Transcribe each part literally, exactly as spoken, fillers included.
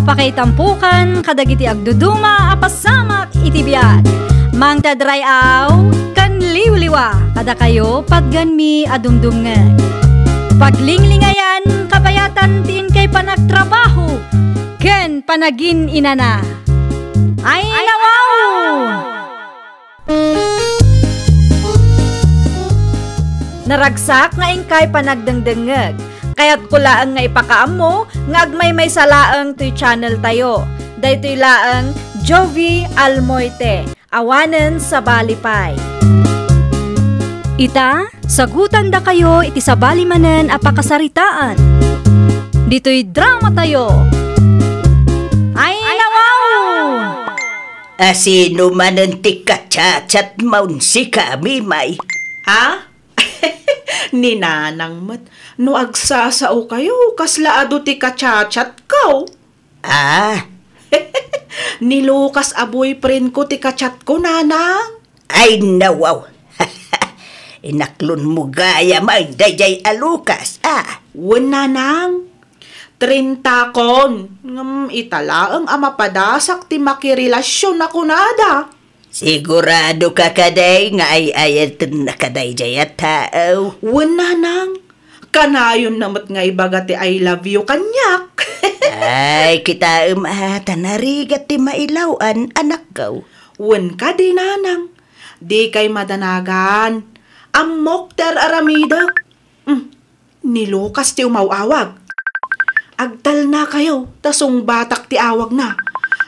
Pakaitampokan kadagiti agduduma a pasamak iti biag. Mangted ray-aw ken liwliwa kadakayo patganmi a dumdumngeg. Paglinglingayan kabayatan ti inkay panagtrabaho ken panagin-inana. Ay, nawaw! Naragsak nga inkay panagdengdengngeg. Kayatko laeng nga ipakaammo nga agmaymaysa laeng toy channel tayo. Daytoy laeng Jovie Almoite, awanen sabali pay. Ita, sagutandakayo iti sabali manen a pakasaritaan. Ditoy drama tayo. Ay, nawaw! A sino manen ti kachatchatmon, sika, Mimay? Ha? Ni Nanang met. No agsasaokayo, kasla adu ti kachatchatko. Ah? Ni Lucas a boyfriendko ti kachatko, Nanang. Ay, nawaw. Inaklonmo gayam daydiay a Lucas, a? Wen, Nanang. Trintakon. Ngem ita laeng a mapadasak ti makirelasyon a kunada. Siguradoka kadi nga ay-ayatenna kadaydiay a tao? Wen, Nanang. Kanayonna met nga ibaga ti "I love you" kaniak. Ay, kitaem a, ta narigat ti mailaw-an, anakko. Wen kadi, Nanang. Dikay madanagan. Ammok ti ar-aramidek. Hmm. Ni Lucas ti umaw-awag. Agtalnakayo, ta sungbatak ti awagna.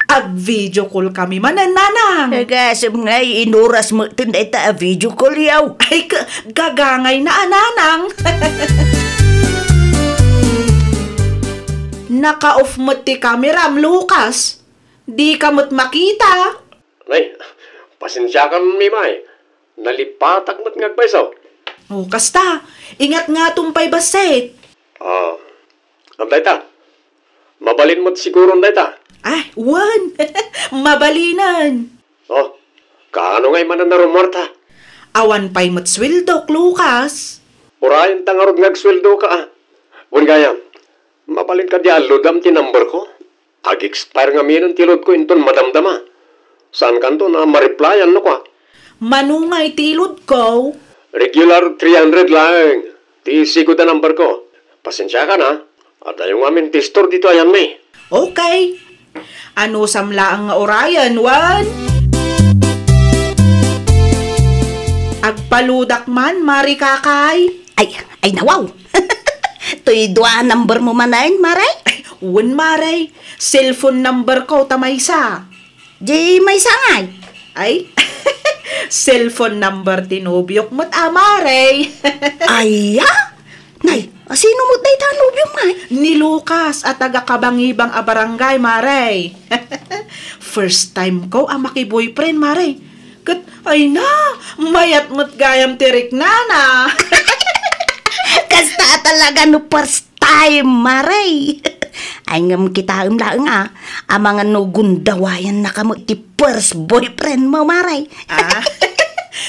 Ag-video call kami manen, Nanang. Agasem ngay, inuras metten dayta a video call yaw. Ay, ka-, gagangayna a, Nanang. Naka-off met ti kameram, Lucas. Dika met makita. Nay, pasensiakan, Mimay. Nalipatak met nga agpayso. O, kasta. Ingat ngaton pay bassit. Ah, ania dayta? Mabalin met siguron dayta? Ay, wen. Mabalinen. O, kaano ngay manen a rummuarta? Awan pay met sueldok, Lucas. Urayenta ngarud nga agsueldoka, a. Wen gayam, mabalin kadi a ludam ti numberko? Ag-expire ngamin ti loadko inton madamdama. Saankanton a ma-replyan no kua. Mano ngay ti loadko? Regular three hundred laeng. Ti sigud a numberko. Pasensiakan, a. Adayo ngamin ti store ditoy ayanmi. Okay. Anusam laeng nga urayen, wen? Agpaludak man, Mare Kakay. Ay, ay, nawaw. Toy dua a numbermo manen, Mare? Wen, Mare. Cellphone numberko ta maysa. Di maysa ngay? Ay, cellphone number ti nobiok met a, Mare. Aya? Nay, a sino met dayta a nobiom ngay? Ni Lucas a taga Kabangibang a barangay, Mare. First time ko a maki-boyfriend, Mare. Ket, ay na, mayat met gayam ti riknana. Kasta talaga no first time, Mare. Ay, ngem kitaem laeng, a, amangan no gundawayannaka met ti first boyfriendmo, Mare. Ah,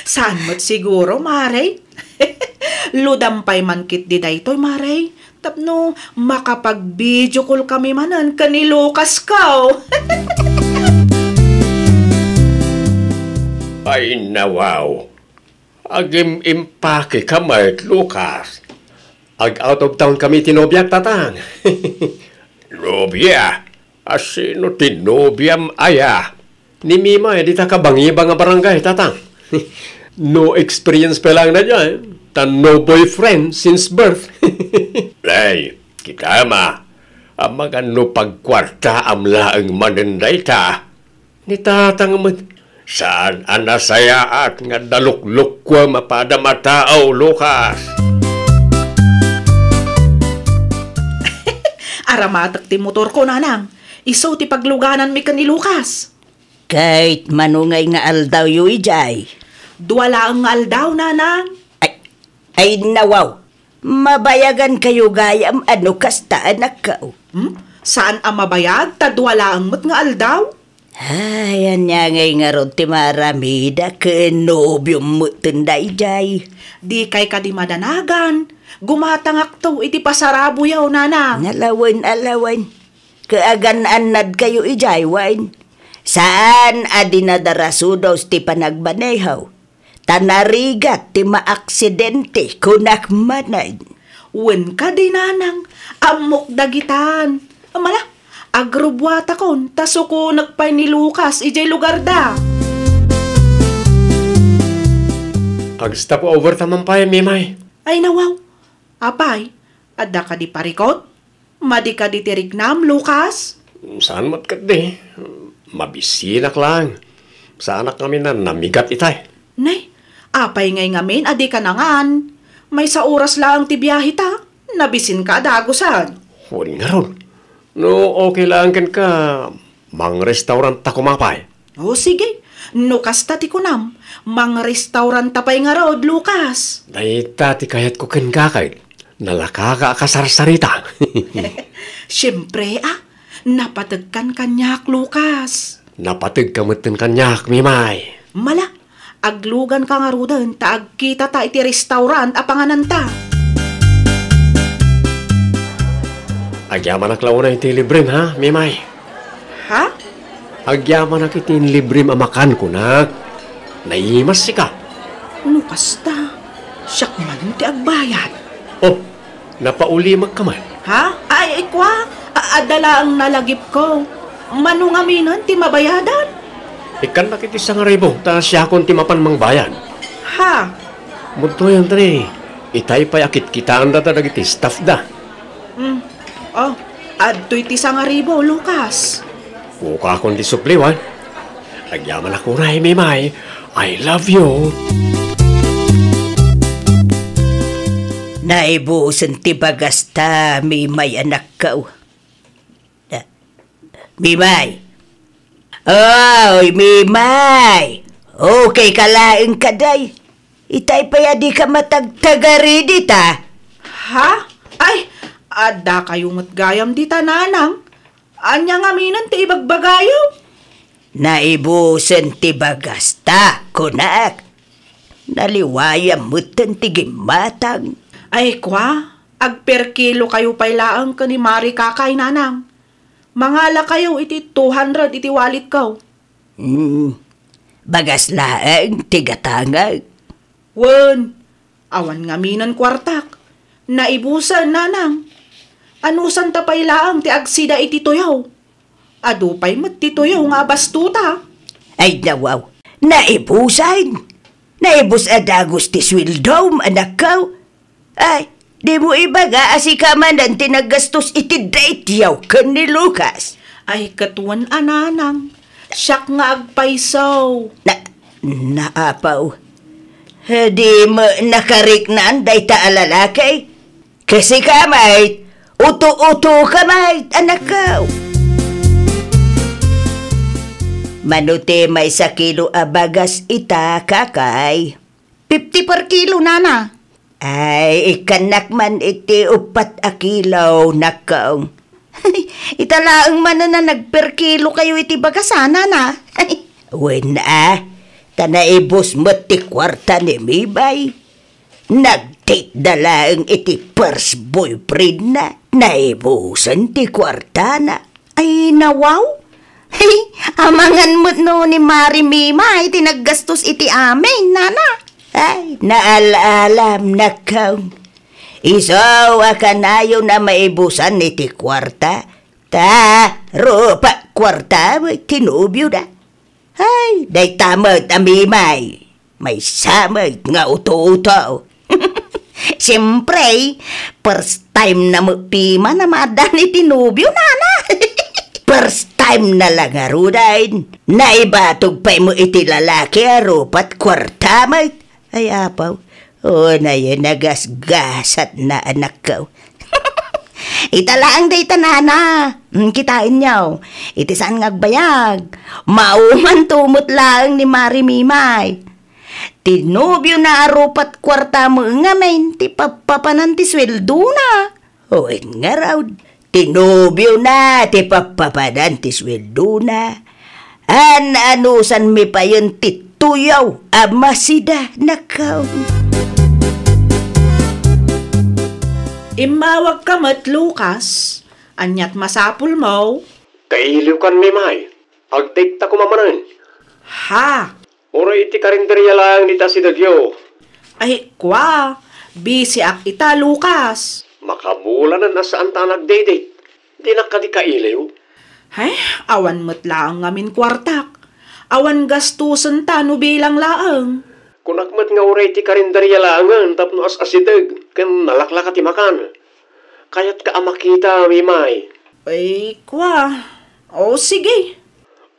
saan met siguro, Mare? Ludam pay man ketdi daytoy, Mare. Tapno makapag-video call kami manen ken ni Lucas ko. Ay, nawaw. Agim-impake ka met, Lucas. Ag-out of town kami ti nobiak, Tatang. Nobia? A sino ti nobiam aya? Ni Mimay dita Kabangibang a barangay, Tatang. No experience pa lang na dyan. Ta no boyfriend since birth. Lay, kita ma. Amangan no pagkuartaam laeng manen dayta. Ni Tatang met, saan a nasayaat nga daluklokuam a padam a tao, Lucas. Aramatek ti motorko, Nanang. Isu ti paglugananmi ken ni Lucas. Ket mano ngay nga aldawyo idiay? Dua laeng nga aldaw, Nanang. Ay, ay, nawaw. Mabayagankayo gayam a no kasta, anakko. Hmm? Saan a mabayag ta dua laeng met nga aldaw? Ay, ania ngay ngarud ti maaramidak ken nobiom metten daydiay? Dikay kadi madanagan. Gumatangakto iti pasaraboyo, Nanang. Alawen, alawen. Kaagan-annadkayo idiay wen? Saan a dinadarasudos ti panagmaneho, ta narigat ti maaksidente, kunak manen. Wen kadi, nanang, ammok dagitan. Mala, agrubbuatakon, ta sukonek pay ni Lucas idiay lugarda. Ag-stop over ta man pay, Mimay. Ay, nawaw. Apay, adda kadi parikut? Madi kadi ti riknam, Lucas? Saan met ketdi. Mabisinak laeng. Saanak ngamin a namigat itay. Nay, apay ngay ngamin a dika nangan? Maysa oras laeng ti biahe ta. Nabisinka a dagusen. Wen ngarud. No okay laeng kenka, mangrestauranta koma pay. O, sige. No kasta ti kunam, mangrestauranta pay ngarud, Lucas. Dayta ti kayatko kenka, kay nalakaka a kasarsarita. Siempre, a, napategkan kaniak, Lucas. Napategka metten kaniak, Mimay. Mala, agluganka ngaruden ta agkitata iti restaurant a pangananta. Agyamanak la unay iti librem, ha, Mimay? Ha? Agyamanak iti inlibrem a makan, kunak. Naimas sika. No kasta, siak man ti agbayad. Oh, napaulimekka man. Ha? Ay, ay, kua, a-, adda laeng nalagipko. Mano ngaminen ti mabayadan? Ikkannak iti sangaribu, ta siakon ti mapan mangbayad. Ha? Mudtoyan, dre. Itay pay a kitkitaendata dagiti staff da. Hmm. Oh, adtoy ti sangaribu, Lucas. Kukakon ti supliwan. Agyamanak unay, Mimay. I love you. Naibusen ti bagasta, Mimay, anakko. Mimay. Oy, Mimay. Okay ka laeng kadi. Itay pay a dika matagtagari dita. Ha? Ay, adda kayo met gayam dita, nanang. Ania ngaminen ti ibagbagayo? Naibusen ti bagasta, kunak. Naliwayam metten ti gimmatang. Ay, kua, agperkilo kayo pay laeng ken ni Mari Kakay, nanang. Mangala kayo iti two hundred iti walletko. Hmm, bagas laeng ti gatangek. Wen, awan ngaminen kuartak. Naibusen, nanang. Anusanta pay laeng ti agsida iti tuyo? Adu pay met ti tuyo nga abastota. Ay, nawaw. Naibusen. Naibus a dagus ti sueldom, anakko. Ay, dimo ibaga a sika manen ti naggastos iti date-yo ken ni Lucas. Ay, ket wen a, nanang, siak nga agpayso. Na, naapaw. Dimo nakariknaan dayta a lalaki? Ket sika met, uto-utoka met, anakko. Mano ti maysa kilo a bagas ita, Kakay? Fifty per kilo, nana. Ay, ikkannak man iti uppat a kilo, nakko. Ita laeng manen a nagper kilo kayo iti bagas, a, nana. Wen a, ta naibus met ti kuarta ni Mimay. Nagdate-da laeng iti first boyfriend-na. Naibusen ti kuartana. Ay, nawaw? Hey, amangan met no ni Mari Mimay ti naggastos iti amin, nana. Ay, naal-alam, nakko. Isu a kanayon a maibusan iti kuarta, ta rupak kuarta ti nobiona. Ay, dayta met a Mimay. Maysa met nga uto-uto. Siempre, first time na met piman a maaddaan iti nobio, nana. First time na la ngaruden. Naibatog pay met iti lalaki a rupat kuarta met. Ay, apaw. O, nayen nagasgasat na, anakko. Ita laeng dayta, nana. Mm, kitaenyo. Iti saan nga agbayag, maumanto met laeng ni Mari Mimay. Ti nobiona a rupat kuarta met ngamin ti pappapanan ti sueldona. Wen ngarud, ti nobiona ti pappapanan ti sueldona. An-anusanmi payen ti tuyaw a masida, nakko. Immawagka met, Lucas. Aniat masapulmo? Kailiwkan, Mimay. Agdate ta koma manen. Ha? Uray iti karinderia laeng dita asidegyo. Ay, kua, bisiak ita, Lucas. Makabulanen a saan ta nagdate. Dinak kadi kailiw. Ay, awan met laeng ngamin kuartak. Awan gastusen ta no bilang laeng. Kunak met nga uray ti karinderia laengen tapno as-asideg ken nalaklaka ti makan. Kayatka a makita, Mimay. Ay, kua. O, sige.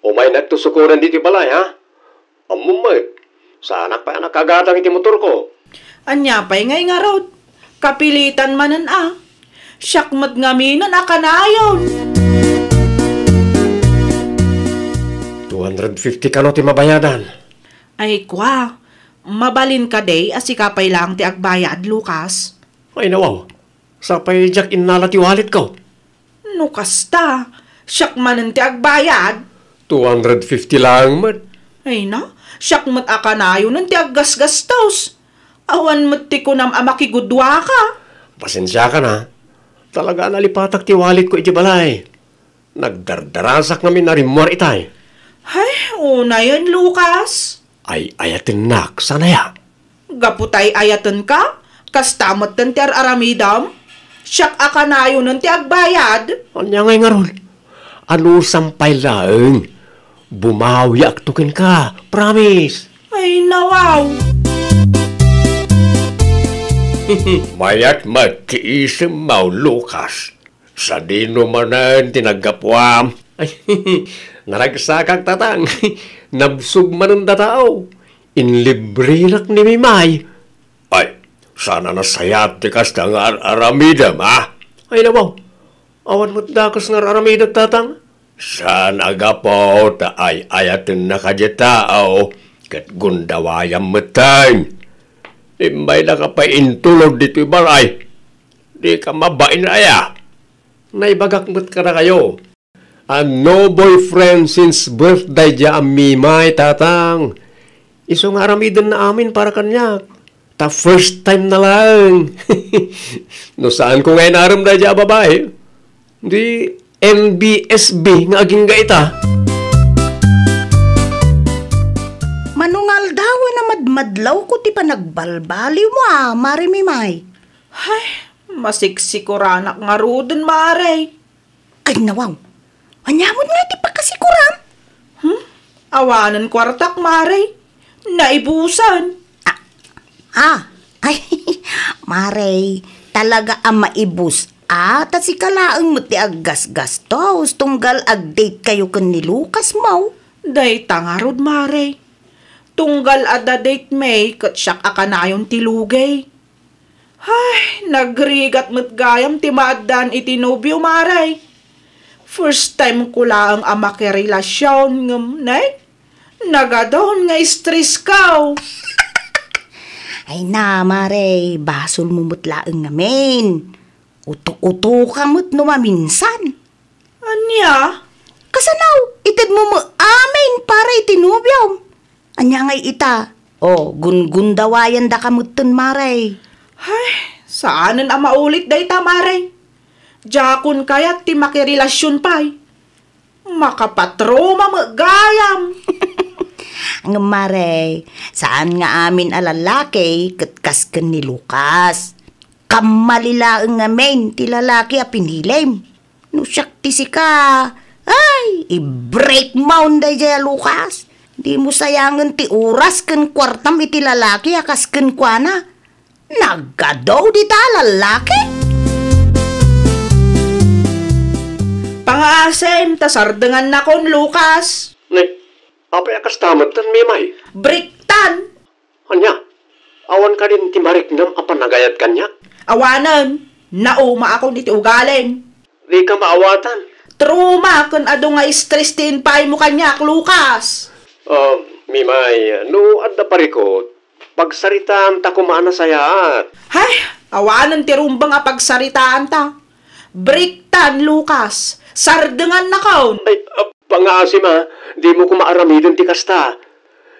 Umaynak to sukoden ditoy balay, ha? Ammom met, saanak pay a nakagatang iti motorko. Ania pay ngay ngarud? Kapilitan manen a. Siak met ngaminen a kanayon. Two hundred fifty kano ti mabayadan. Ay, kua, mabalin kadi a sika pay laeng ti agbayad, Lucas? Ay, nawaw. Sapay diak innala ti walletko. No kasta, siak manen ti agbayad. Two hundred fifty laeng met. Ay na, siak met a kanayonen ti aggasgastos. Awan met ti kunam a makigudduaka. Pasensiakan a. Talaga a nalipatak ti walletko iti balay. Nagdardarasak ngamin a rimmuar itay. Hay, unayen, Lucas. Ay-ayatennak, saan aya? Gapu ta ay-ayatenka, kasta metten ti ar-aramidem. Siak a kanayonen ti agbayad. Ania ngay ngarud? Anusam pay laeng. Bumawiakto kenka. Promise. Ay, nawaw. Mayat met ti isemmo, Lucas. Sadino manen ti naggapuam? Ay, naragsakak, Tatang. Nabsog manen da tao. Inlibrerak ni Mimay. Ay, saan a nasayaat ti kasta nga ar-aramidem, a? Ay, nawaw. Awan met dakes nga ar-aramidek, Tatang. Saan a gapu ta ay-ayatennak a diay tao ket gundawayam metten. Immaydaka pay intulod ditoy balay. Dika mabain aya? Naibagak met kadakayo a no boyfriend since birth daydiay a Mimay, Tatang. Isu nga aramidenna amin para kaniak. Ta first time na laeng. No saanko nga inarem daydiay a babai, di N B S B nga agingga ita. Mano nga aldawen a madmadlawko ti panagbalbaliwmo a, Mare Mimay. Hay, masiksikoranak ngaruden, Mare. Ay, nawaw. Ania met nga ti pakasikoram? Hmm? Awanen kuartak, Mare. Naibusan. Ah, ah. Ay, Mare, talaga a maibus. Ah, ta sika laeng met ti aggasgastos tunggal agdate kayo ken ni Lucas mo. Dayta ngarud, Mare. Tunggal adda date mi ket siak a kanayon ti lugay. Ay, nagrigat met gayam ti maaddaan iti nobio, Mare. First time ko laeng a makirelasion ngem, nay, nagadon nga stress ko. Ay na, Mare, basolmo met laeng ngamin. Uto-uto ka met no maminsan. Ania? Kasano? Itedmo met amin para iti nobiom. Ania ngay ita? O, gundawayandaka metten, Mare. Hay, saanen a maulit dayta, Mare. Diakon kayat ti makirelasion pay. Makapatroma met gayam. Ngem, Mare, saan nga amin a lalaki ket kas ken ni Lucas. Kammali laeng ngamin ti lalaki a pinilim. No siak ti sika, ay, i-break mo daydiay a Lucas. Dimo sayangen ti oras ken kuartam iti lalaki a kas kenkuana. Nagadu dita a lalaki. Pangaasim ta sardengannakon, Lucas. Ne, apay a kasta metten, Mimay? Breaktan. Ania? Awan kadin ti mariknam a panagayat kaniak? Awanen, naumaakon iti ugalim. Dika maawatan. Trauma ken adu nga stress ti impaaymo kaniak, Lucas. Ah, Mimay, no adda parikut, pagsaritaanta koma a nasayaat. Hay, awanen ti rumbeng a pagsaritaanta. Breaktan, Lucas. Sardengannakon. Ay, ah, pangaasim a, dimo koma aramiden ti kasta.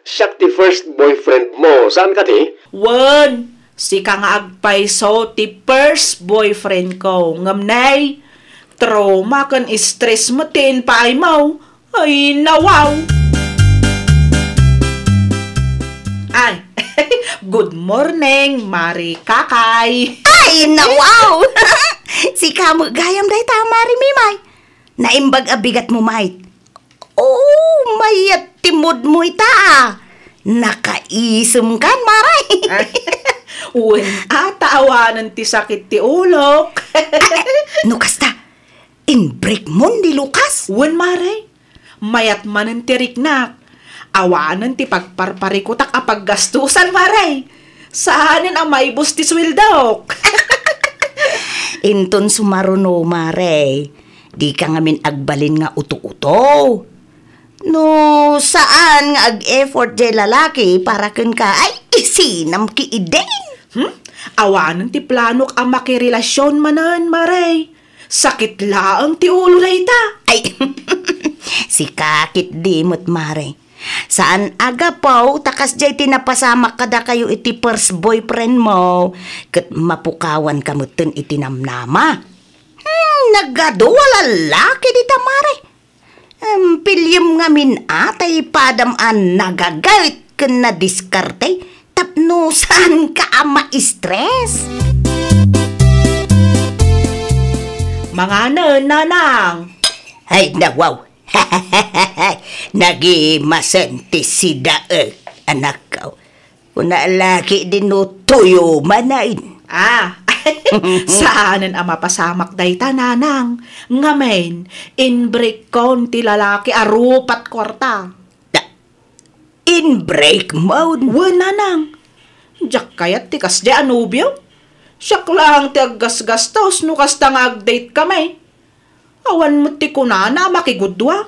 Siak ti first boyfriend mo, saan kadi? Wen, sika nga agpayso ti first boyfriend ko. Ngem nay, trauma ken stress met ti impaaymo. Ay, nawaw! Ay, good morning, Mari Kakay! Ay, nawaw! Sika met gayam dayta, Mari Mimay. Naimbag a bigatmo, Mari. Oo, mayat ti moodmo ita, a. Nakaisemkan, Mari. Ay, wen, a, ta awanen ti sakit ti ulok. Ay, ay, no kasta, inbreakmon ni Lucas? Wen, Mari. Mayat manen ti riknak. Awanen ti pagparparikutak a paggastusan, Mari. Saanen a maibus ti sueldok. Inton sumaruno, Mari, dika ngamin agbalin nga uto-uto. No saan nga ag-effort jay lalaki para kenka, ay, isinam ki idin. Hmm? Awanen ti planok a makirelasion manen, Mari. Sakit laeng ti ulo dayta. Ay, sika ketdi met, Mari. Saan a gapu ta kasdiay ti napasamak kadakayo iti first boyfriendmo, ket mapukawanka metten iti namnama. Hmm, nagadu a lalaki dita, Mari. Em, piliem ngamin a tay padam a nagagayt ken nadiskarte tapno saanka a ma-stress. Manganen, Nanang. Ay, nawaw. Nagimasen ti sidaek, anakko. Kuna laki din no tuyo manen. Ah, saanen a mapasamak dayta, Nanang. Ngamin, inbreakon ti lalaki a rupat kuarta. Da-, inbreakmon? Wen, Nanang. Diak kayat ti kasdiay a nobio. Siak laeng ti aggasgastos no kasta nga agdatekami. Awan met ti kunana a makigudua.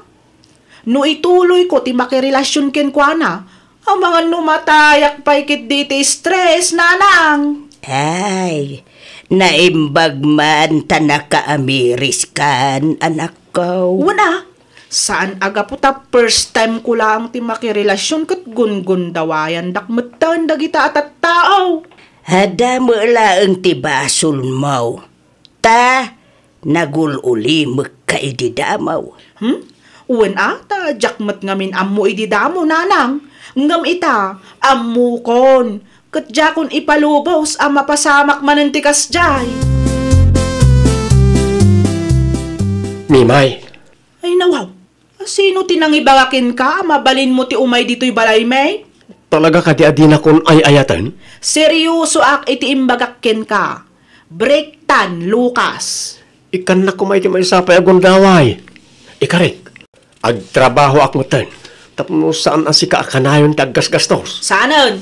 No ituloyko ti makirelasion kenkuana, amangan no matayak pay ketdi iti stress, Nanang. Ay, naimbag man ta nakaamiriskan, anakko. Wen a, saan a gapu ta first time ko laeng ti makirelasion ket gungundawayandak metten dagita a tattao. Adda met laeng ti basolmo. Ta, nagul-ulimekka idi damo. Hmm? Wen a, ta diak met ngamin ammo idi damo, Nanang. Ngem ita, ammokon. Ket diakon ipalubos a mapasamak manen ti kasdiay. Mimay. Ay, nawaw. Sino ti nangibaga kenka a mabalinmo ti umay ditoy balaymi? Talaga kadi a dinakon ay-ayaten? Seriosoak iti imbagak kenka. Breaktan, Lucas. Ikkannak koma iti maysa pay a gundaway. Ikarik, agtrabahoak metten tapno saan a sika a kanayon ti aggasgastos. Saanen?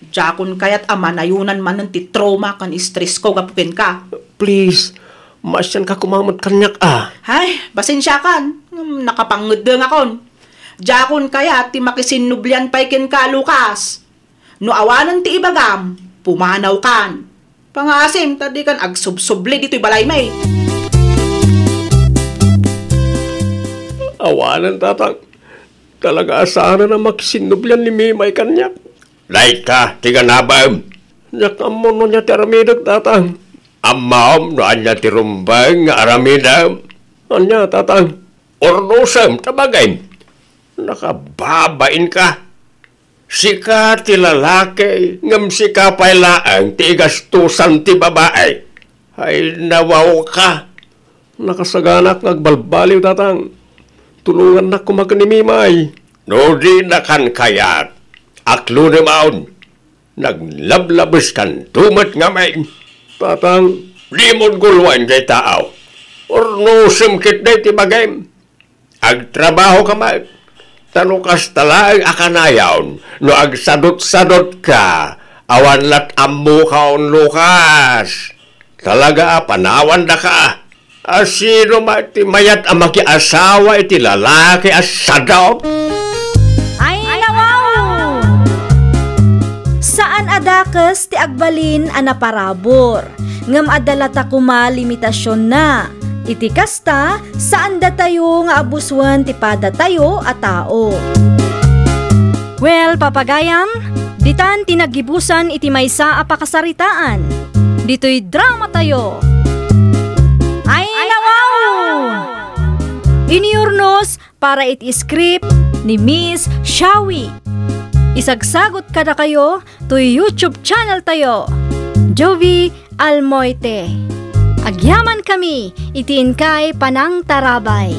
Diakon kayat a manayonan manen ti trauma ken stressko gapu kenka. Please, maasianka koma met kaniak a. Ay, pasensiakan. Ngem nakapangngeddengakon. Diakon kayat ti makisinnublian pay kenka, Lucas. No awanen ti ibagam, pumanawkan. Pangaasim ta dikan agsubsubli ditoy balaymi. Awanen, tatang. Talaga a saanen a makisinnublian ni Mimay kaniak. Dayta ti ganabem. Diak ammo no ania ti aramidek, tatang. Ammom no ania ti rumbeng nga aramidem? Ania, tatang? Urnosem ta bagim. Nakababainka. Sika ti lalaki, ngem sika pay laeng ti igastosan ti babai. Ay, nawawka. Nakasaganak nga agbalbaliw, tatang. Tulongannak koma ken ni Mimay. No dinakan kayat, aklonem awn. Naglablabeskanto met ngamin. Tatang. Dimon guluan jay taaw. Urnosem ketdi ti bagim. Agtrabahoka met. Ta no kasta laeng a kanayon, no agsadutsadutka, awan lat ammoka, Lucas. Talaga a panawandaka. A sino met ti mayat a makiasawa iti lalaki a sadop? Ay, nawaw! Saan a dakes ti agbalin a naparabur, ngem adda lata koma limitasionna. Iti kasta, saan datayo nga abusoen ti padatayo a tao. Well, papagayam, ditan ti naggibusan iti maysa a pakasaritaan. Ditoy dramatayo. Ay, nawaw! para iti script ni Miss Shawi. Isagsagut kadakayo toy YouTube channel tayo, Jovie Almoite. Agyamankami iti inkay panangtarabay.